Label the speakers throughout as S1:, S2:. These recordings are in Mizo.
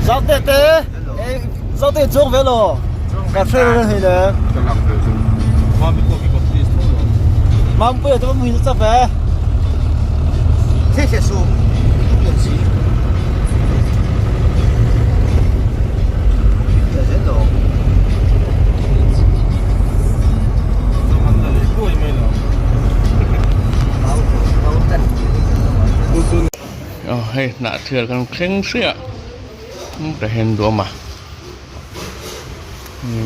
S1: Zaute te Zaute chuang ve lo ka hre reng hei le Mampuia chu muhil chap e
S2: Aw hei hnah thial kan thleng hriah ka hen duam a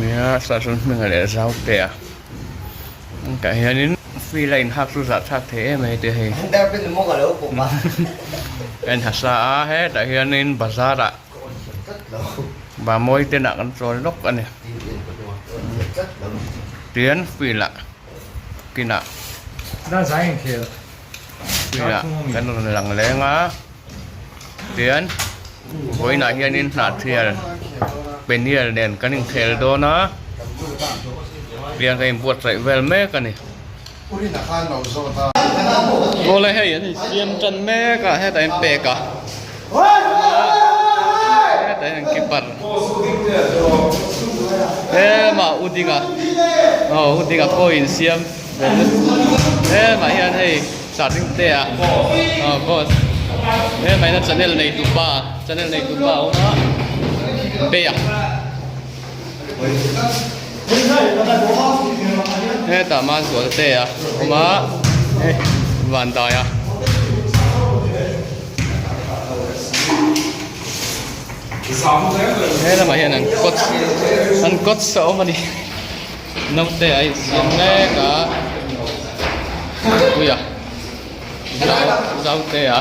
S2: nia sahsawn hming a leh zau te a tah hianin field a inhak chu zah thlak thei em mai te hei a inha sa a hetah hianin bazar ah Ba mawi te nah kan chawl lawk a ni tian field ah kinah field ah kan rawn lang leng a tian vawiinah hianin hnahthial peniel nen kan inkhel dawn a tian kan inbuatsaih vel mek a ni. Awle hei an insiam tan mek a hetah hian pek a hetah hian keeper hemah u dinga aw u dinga pawh insiam hemah hian hei starting te a aw boss hemah hian a channel nei tupa channel nei tupa a awm a beia. Hetah Manzual te a awm a hei Vandai a he lamah hian an coach an coach a awm a ni naute a insiam mek a puia Zaute a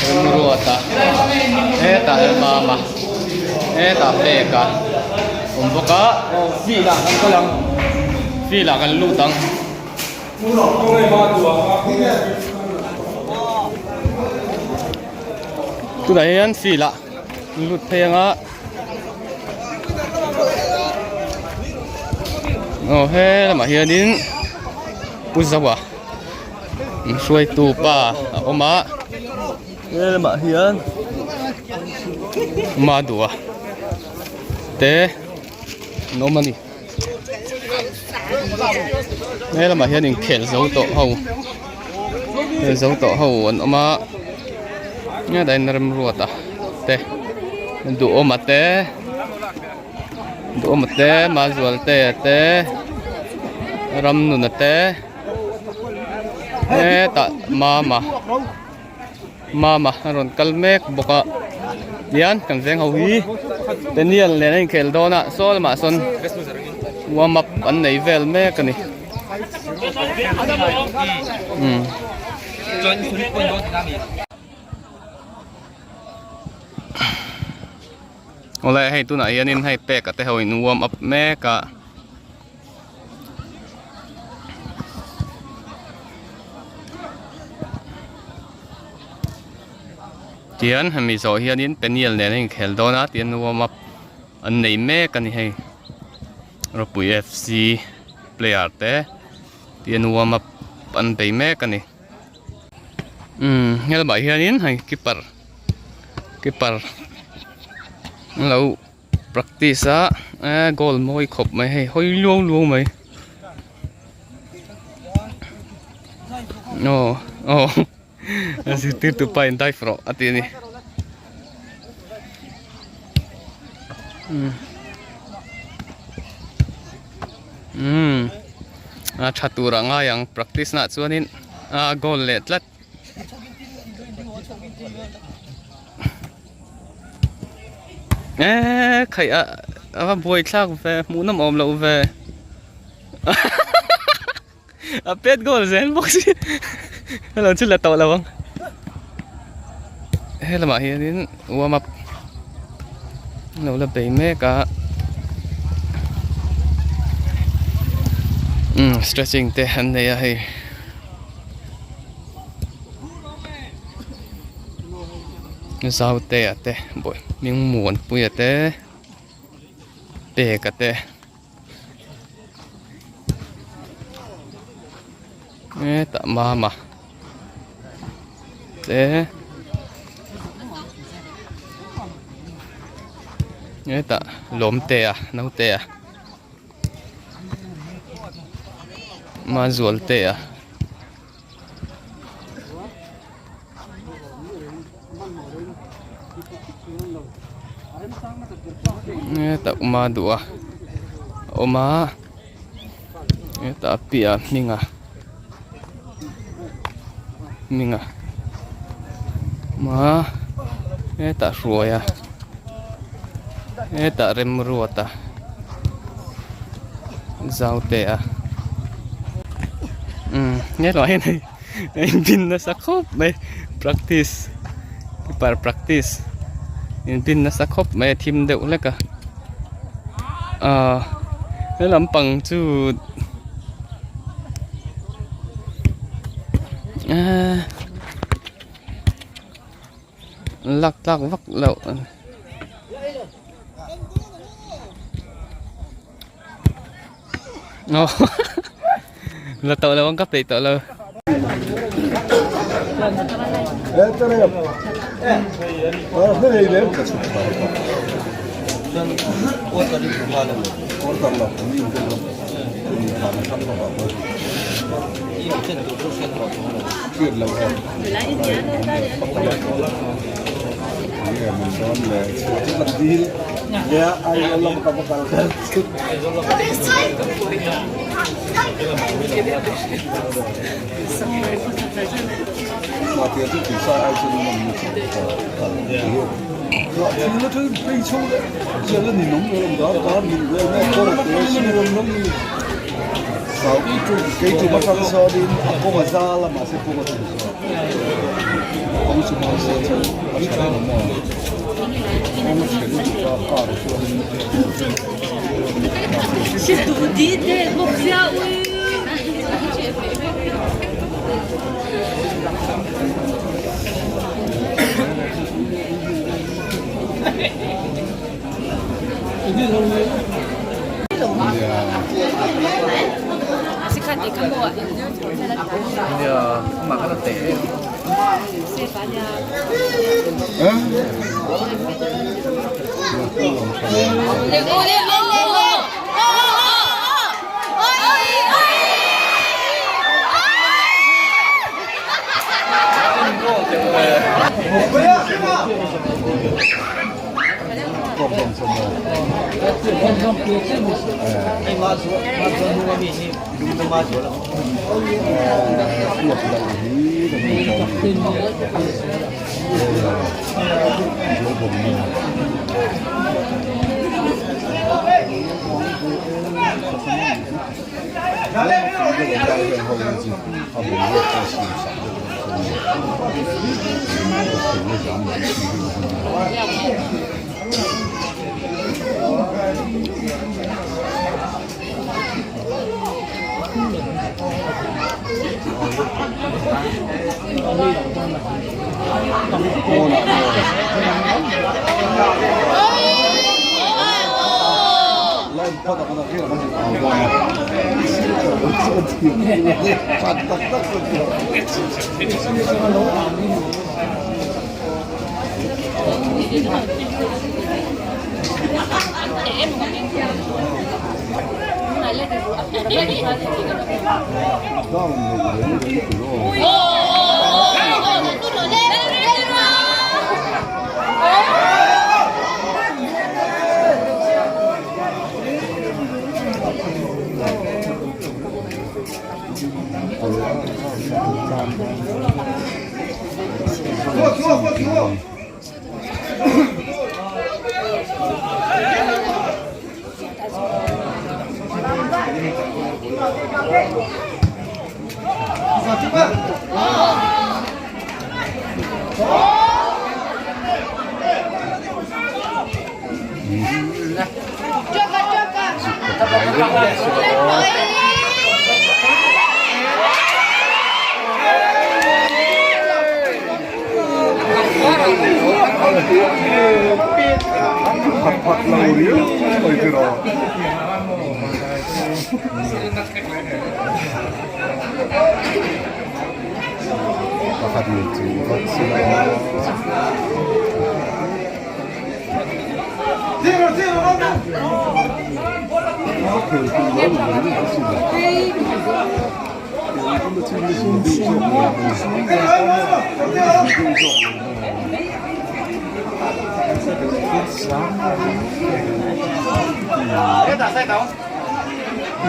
S2: Remruata hetah hian Mama hetah Peka awm bawk a field ah kan kal ang field ah kan lut ang. Tunah hian field ah kan lut phei ang a aw he lamah hianin Pu Zoa. Hruaitu pa a awm a he lamah hian Madua te an awm a ni he lamah hian inkhel zo tawh ho khel zo tawh ho an awm a hetah hian Remruata te Duhawma te Duhawma te Mazualtea te Ramnuna te. Hetah mama mama a rawn kal mek bawk a tian kan veng ho hi Daniel nen a inkhel dawn a saw lamah sawn warm up an nei vel mek a ni umm. Awle hei tunah hianin hei pek a te ho in warm up mek a. Tian hemi zawh hianin peniel nen a inkhel dawn a tian warm up an nei mek a ni hei rawpui F C player te tian warm up an bei mek a ni umm helamah hianin hei keeper keeper an lo. Practice a eh goal mawi khawp mai hei hawi luau luau mai aw aw a zirtirtu pa in dive rawh a ti a ni umm a tha tur ah ngai ang practice na ah chuanin a goal leh tlat. Eee khaih a a va buai thlak ve hmuh nawm awm loh ve a pet goal zel bawk si hello chu la tawh lo ang he lamah hianin warm up an lo la bei mek a umm stretching te an nei a hei. Zautea te bawih hming Muanpuia te Peka te hetah Mama te. Hetah Lawmtea Nautea Mazualtea. Hetah uma duh a awm a hetah a piahah hminga hminga awm a hetah hruai a hetah remruat a zaute a umm helaiah hian hei a inbin nasa khawp mai practice keeper practice inbin nasa khawp mai a thim deuh hlek a ahh he lampang chu ehh lak tlak vak loh. Aw la tawh lo ang ka peih tawh lo.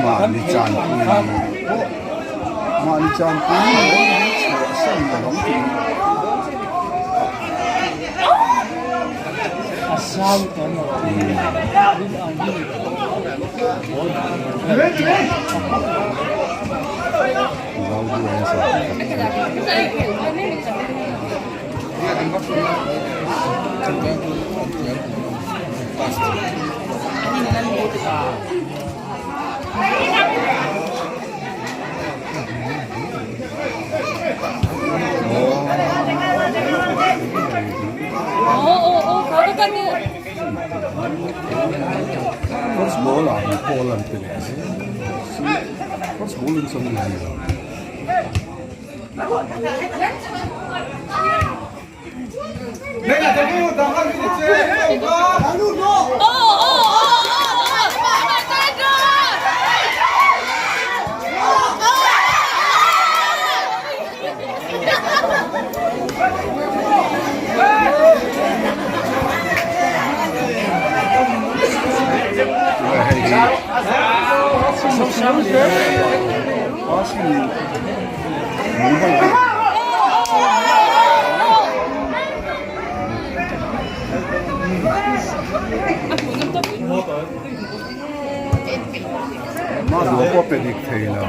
S3: Mahni chanpui pawh mahni chanpui chhuahsan lo ang tih First ball ah an ball an pe leh zel first ball in chuan a ni lo. Mahni pawh pe dik thei lo.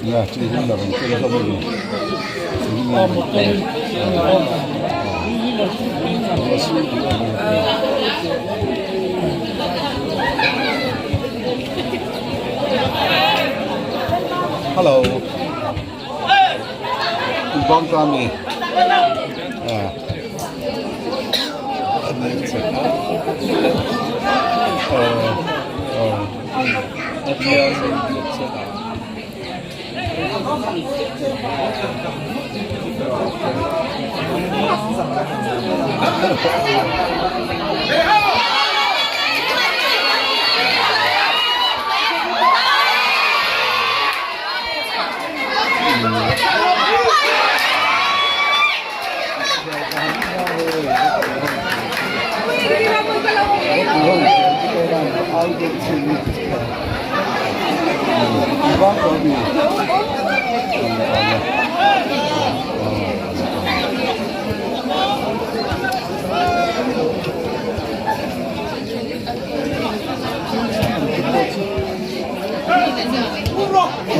S3: Nia chi hi la rawn tel hlawm a ni Hello Bang ta mi à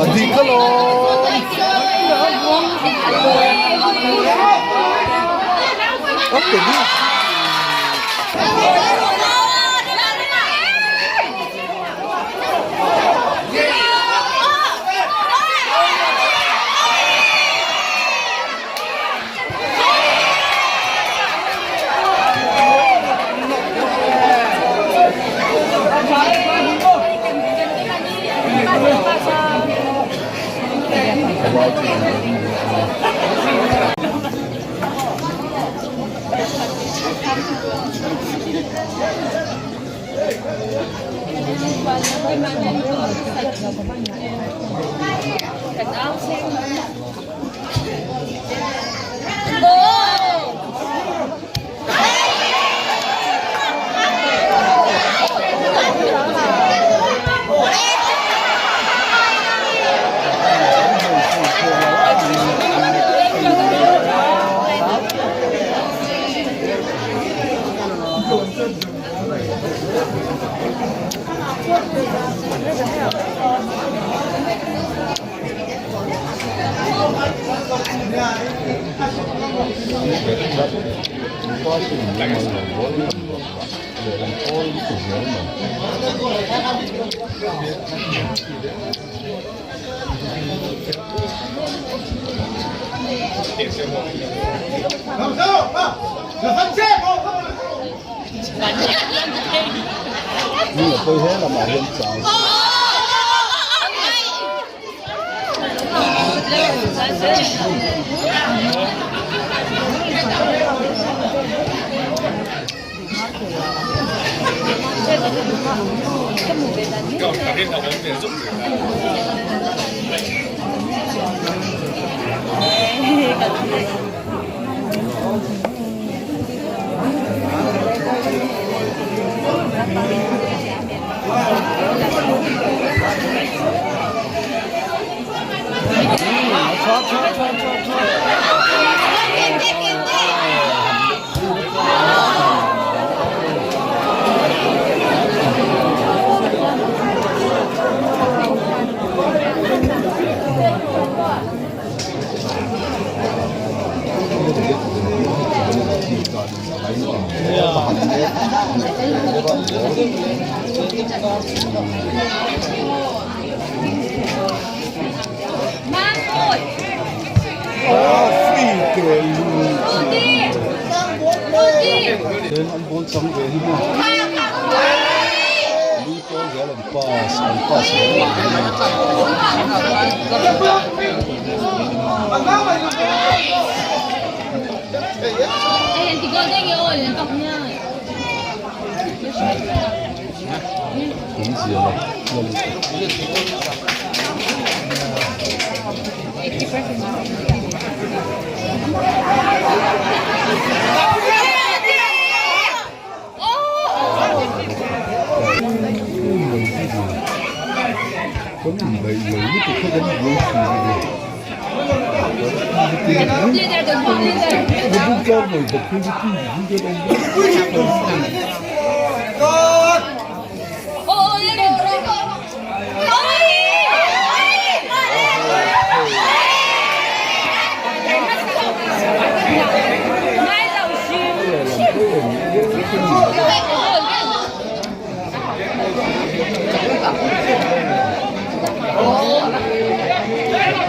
S3: A dik alawm. A pe ni.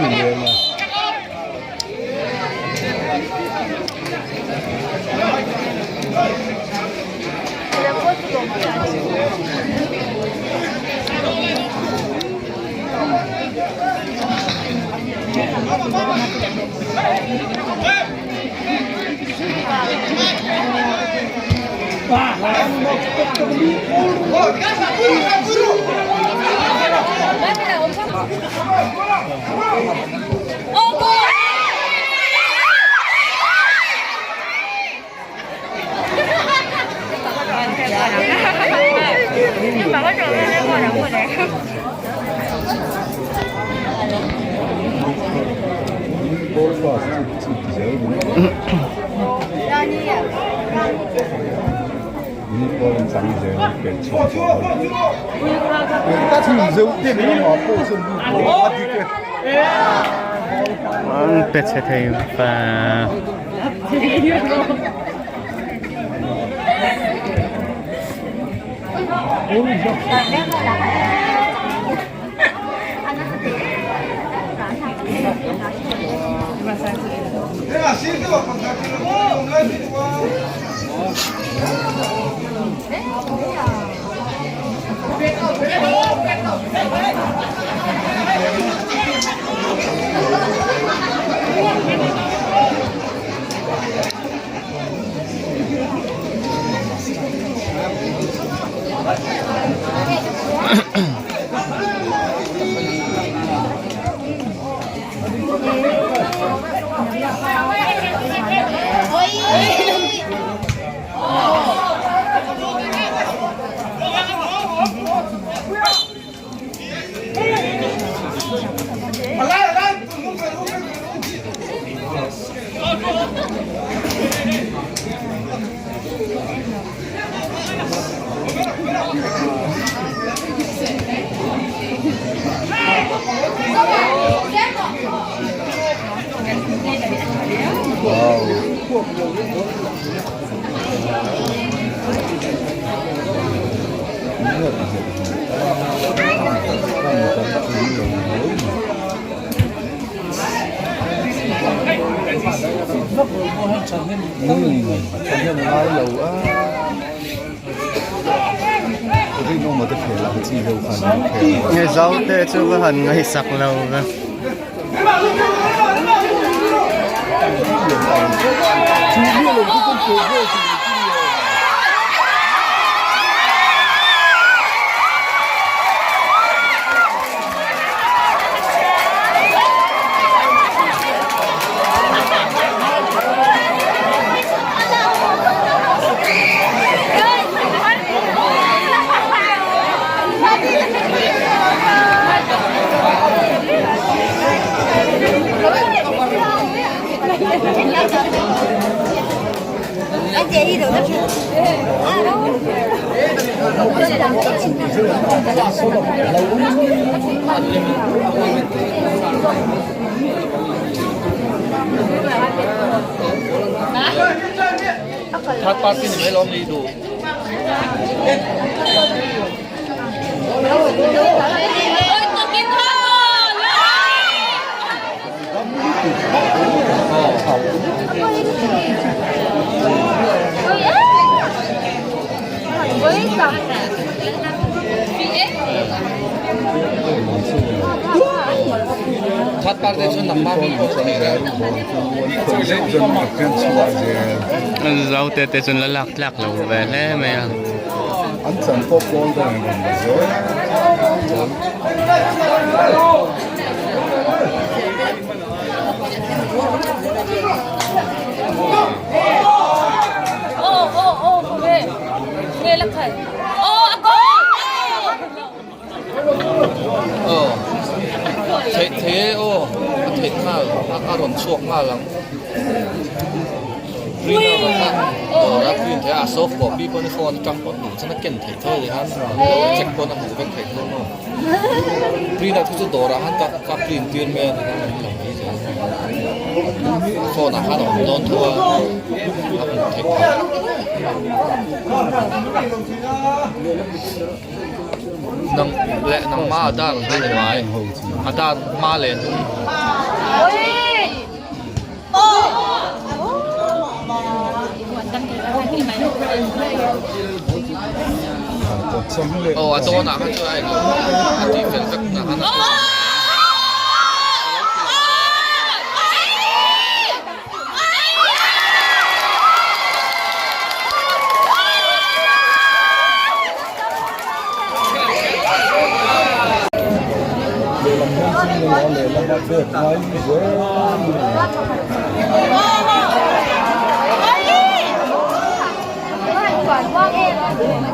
S3: Hmun a.
S2: An pe chhe thei va. Nge Zote chu ka han ngaihsak lo ve. Zote te chuan la lak tlak lo ve hle mai a.
S4: Nang leh nangmah a dan kha ni mai. A dan hma leh hnung. Aw a dawnah kha chuan a englo a tih fel vek na khan a
S3: Lehlam hian chu nge a lehlam a bag ngai zel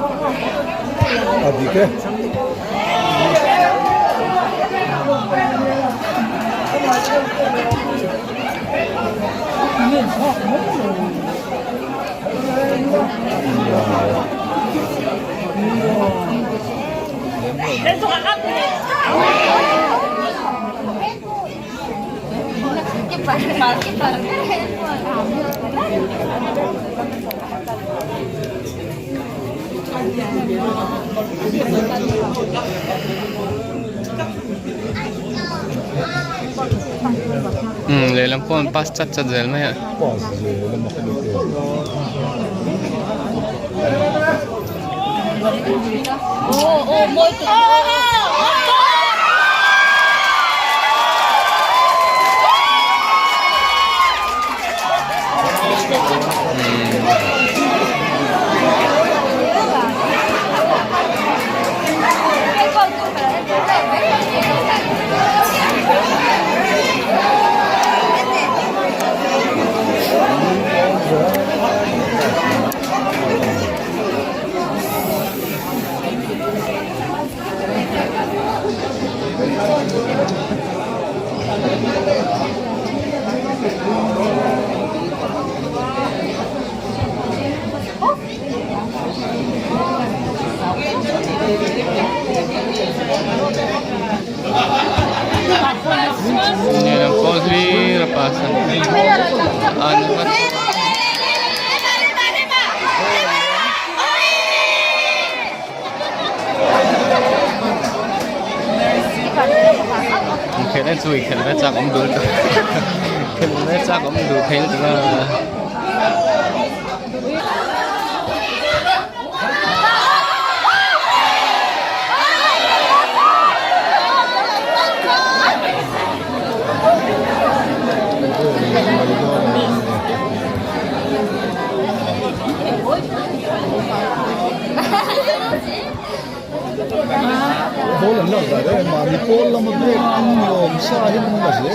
S3: a dik e.
S2: Umm lehlam pawh an pass chat chat zel mai a.
S3: Pass zel a mak lutuk
S2: Lehlam pawh hlir a pass a an vat. Khelh en chu i khelh ve chak awm dul tawh khelh ve chak awm dul thei lutuk a.
S3: Ball an lak dah em a mi pawl lama break an ni awm sa hian an la zel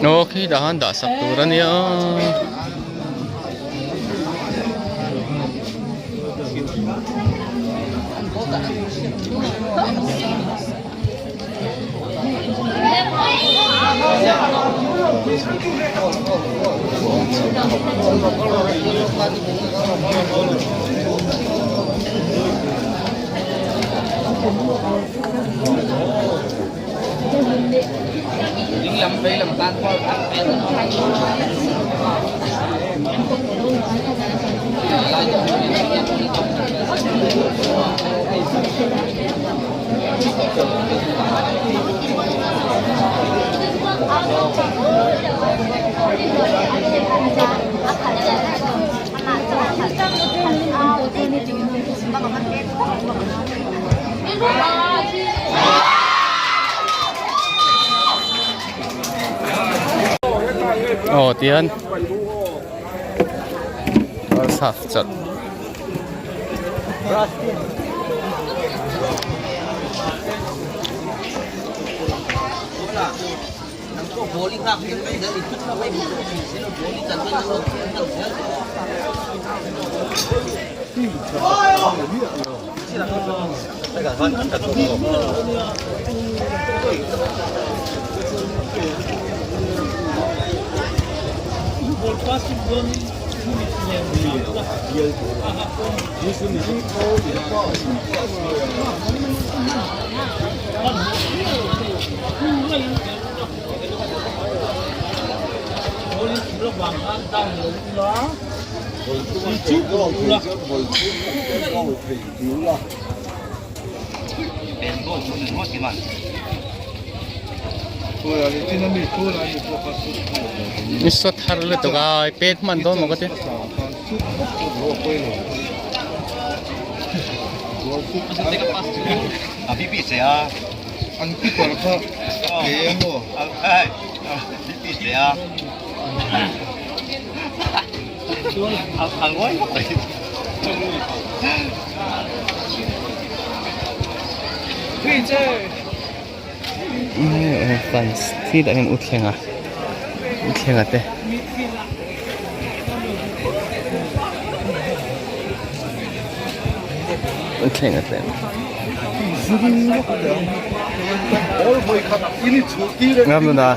S2: Aw khi tah khan dah sak tur a nia. Aw tihian first half chawlh. Ni saw thar lutuk a i pet hman dawn maw ka ti. Fans khi tah hian u thlenga u thlenga te u thlenga te ngam nuna.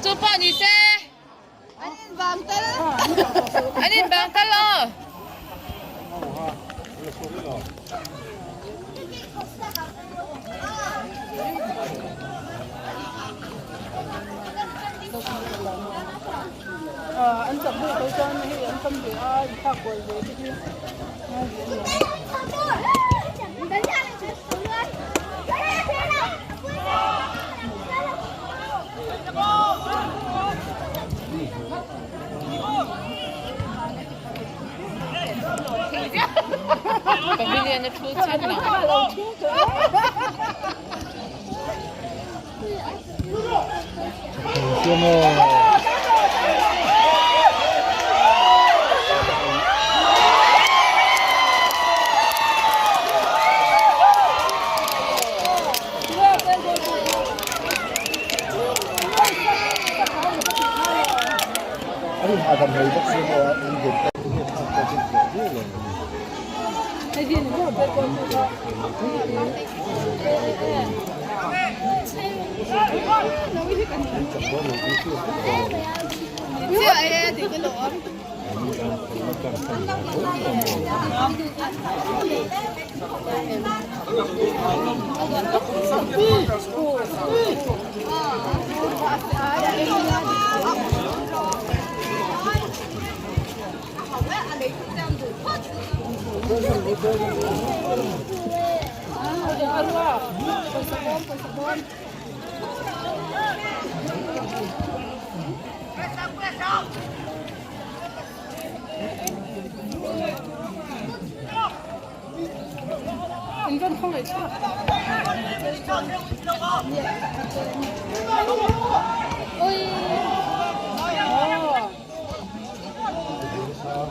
S5: Chu pawh ni se. An in vang tal. An in vang tal aw.
S6: An chak bawk ho chuan hei an tam ve a in thlak kual ve te hi.
S5: Pavilion a thu chan lo.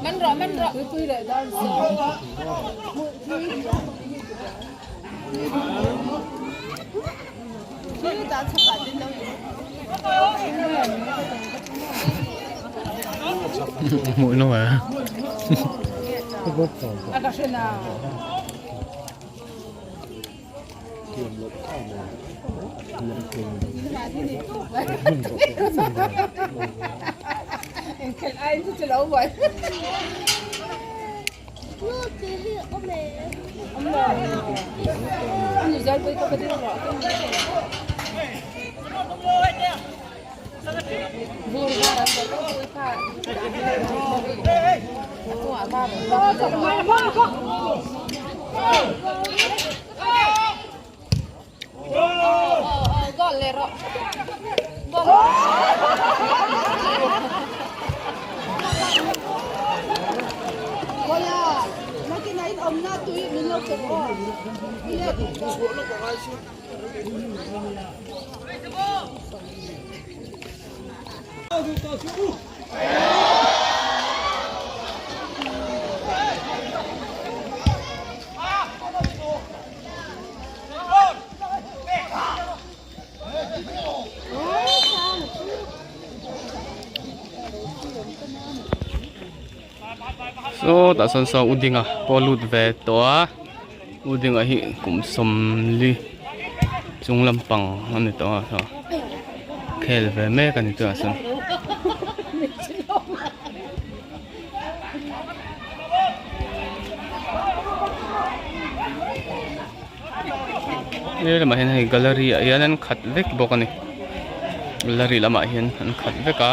S5: Man rawh man rawh.
S2: Mũi nó mà. Saw tah sawn saw u dinga pawh a lut ve tawh a u dinga hi kum sawmli chung lampang a ni tawh a saw khel ve mek a ni tunah sawn. He lamah hian hei gallery ah hian an khat vek bawk a ni gallery lamah hian an khat vek a.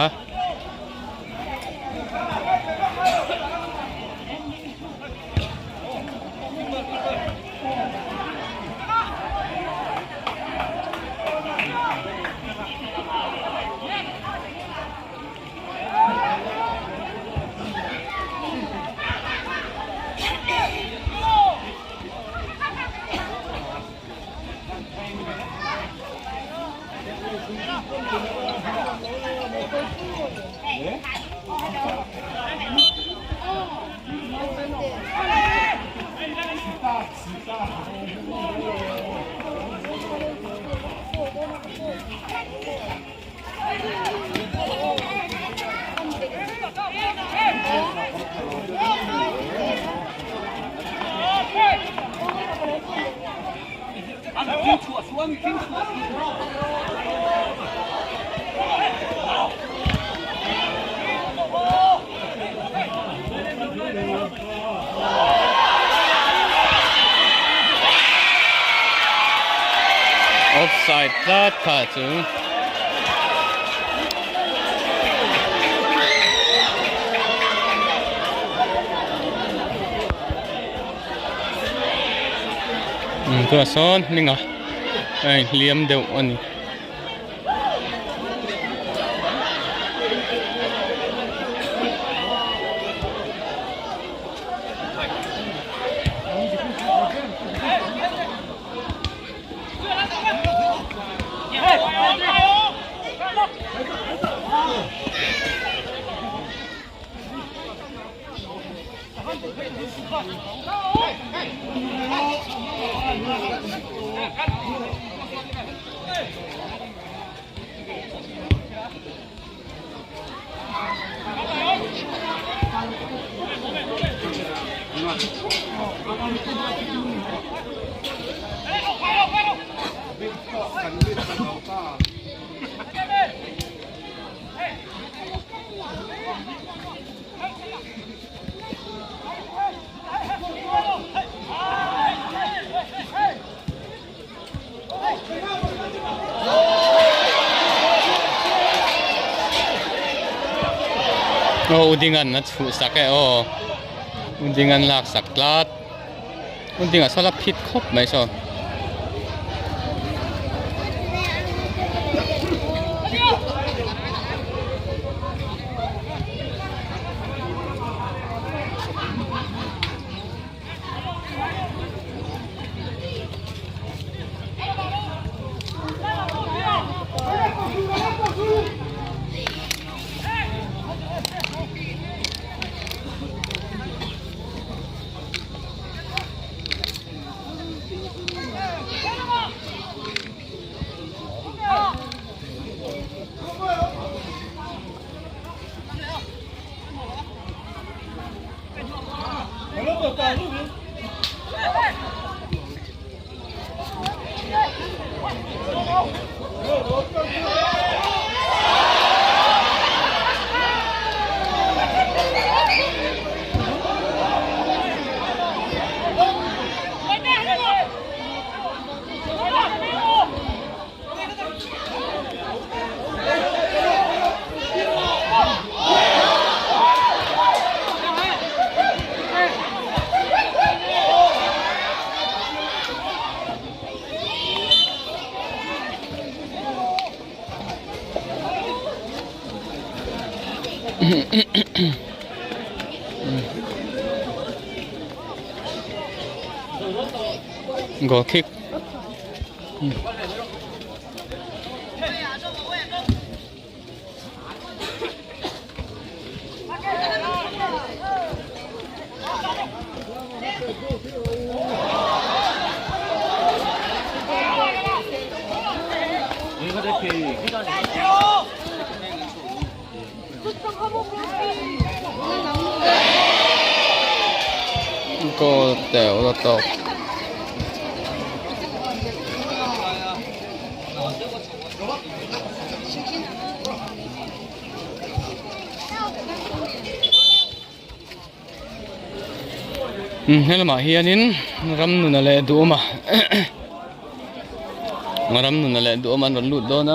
S2: Offside tlat kha chu. Tunah sawn hminga a inhliam deuh a ni. Aw u Dinga'n a chhuh sak e aw u Dinga'n lak sak tlat u Dinga saw la phit khawp mai saw. Goal kick. Goal teuh la tawk. He lamah hianin ramnuna leh duhawma ramnuna leh duhawma an rawn lut dawn a.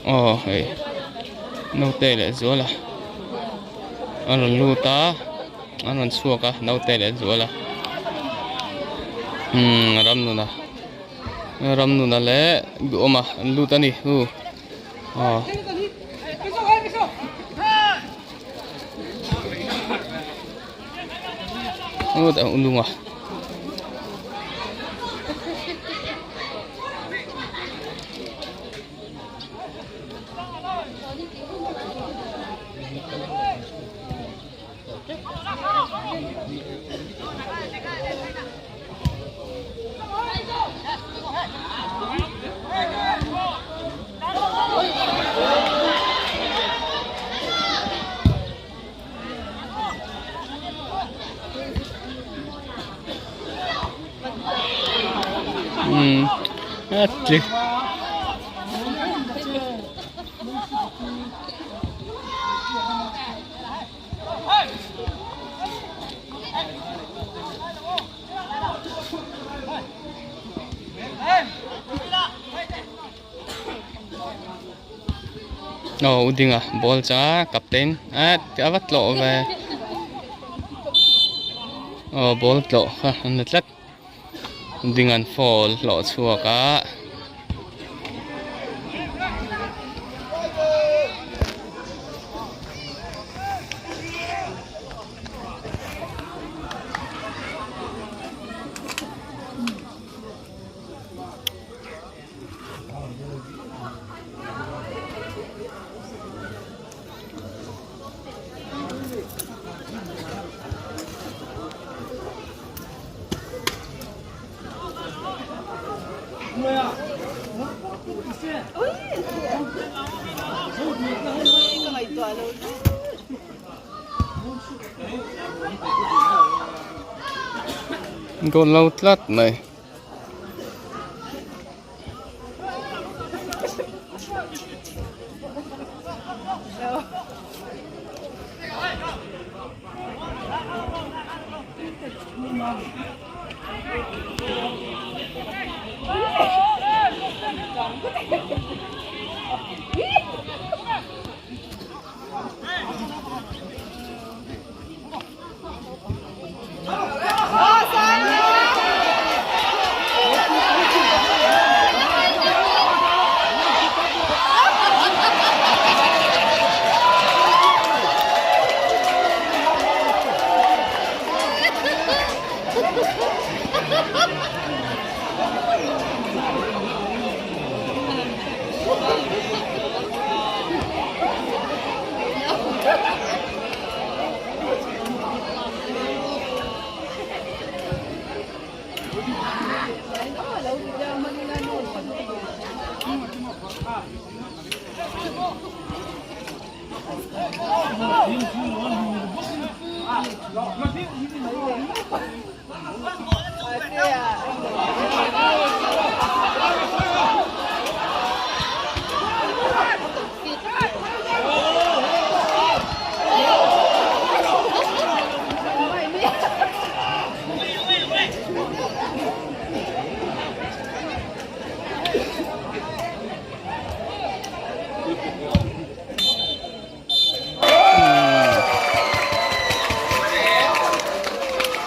S2: Aw hei naute leh zual a a rawn lut a a rawn chhuak a naute leh zual a umm ramnuna ramnuna leh duhawma an lut a ni hu aw. Lunga. Umm a tli. Aw u dinga ball cha captain a a va tlawh ve aw ball tlawh kha an la tlat ding an foul hlawh chhuak a. Goal lo tlat mai.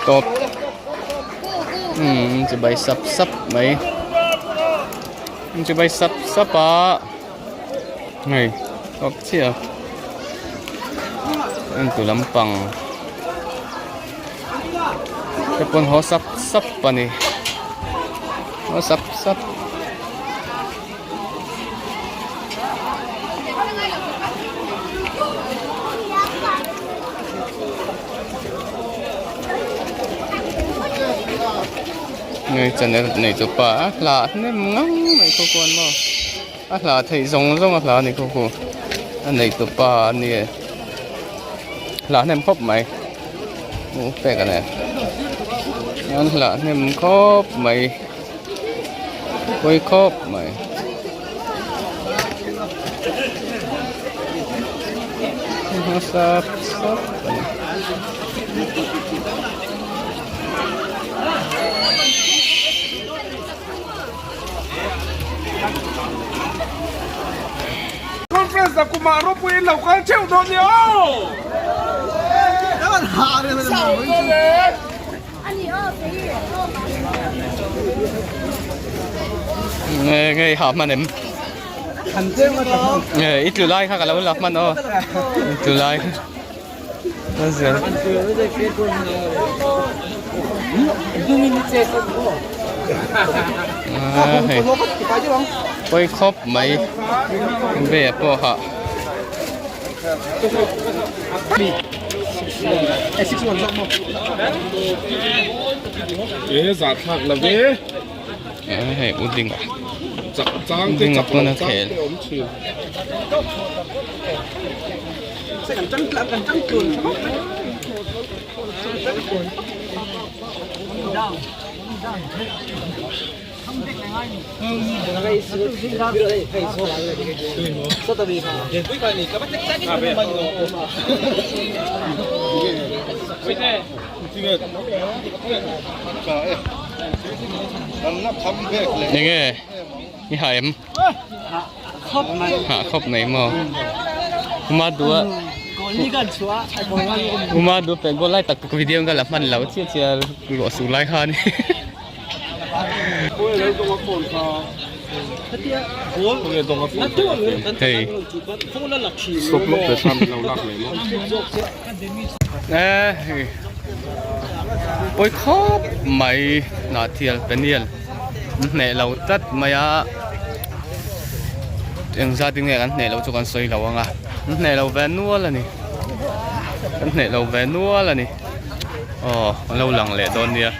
S2: Tawp umm chibai sap sap mai chibai sap sap a hei tawp chiah a en tu lampang te pawn haw sap sap a ni haw sap sap. Hei channel nei chu pa a hla hnem ngang mai khaw khuan maw a hla theih zawng zawng a hla a ni khaw khu a nei tu pa a nia hla hnem khawp mai u pek a nen an hla hnem khawp mai. Pawi khawp mai. Sap sap a ni.
S7: Conference a kumah ropui in lo kal theuh dawn nia aw.
S2: Nge nge ha hman em nge i tlu lai kha ka lo la hman aw i tlu lai hei pawi khawp mai ve pawh hah.
S7: E zah thlak lo ve.
S2: Hei u dinga.
S7: Chak chang te chak lo chang te awm thin.
S2: Enge i ha em? Hah khawp mai maw? Uma dua Uma dua pet goal lai tak video ka la hman lo chiah chiah ruah sur lai kha a ni. Hei eh pawi khawp mai hnahtial peniel an hneh lo tlat mai a engzat in nge kan hneh loh chu kan sawi lo ang a an hneh lo ve nual a ni an hneh lo ve nual a ni aw an lo lang leh dawn nia.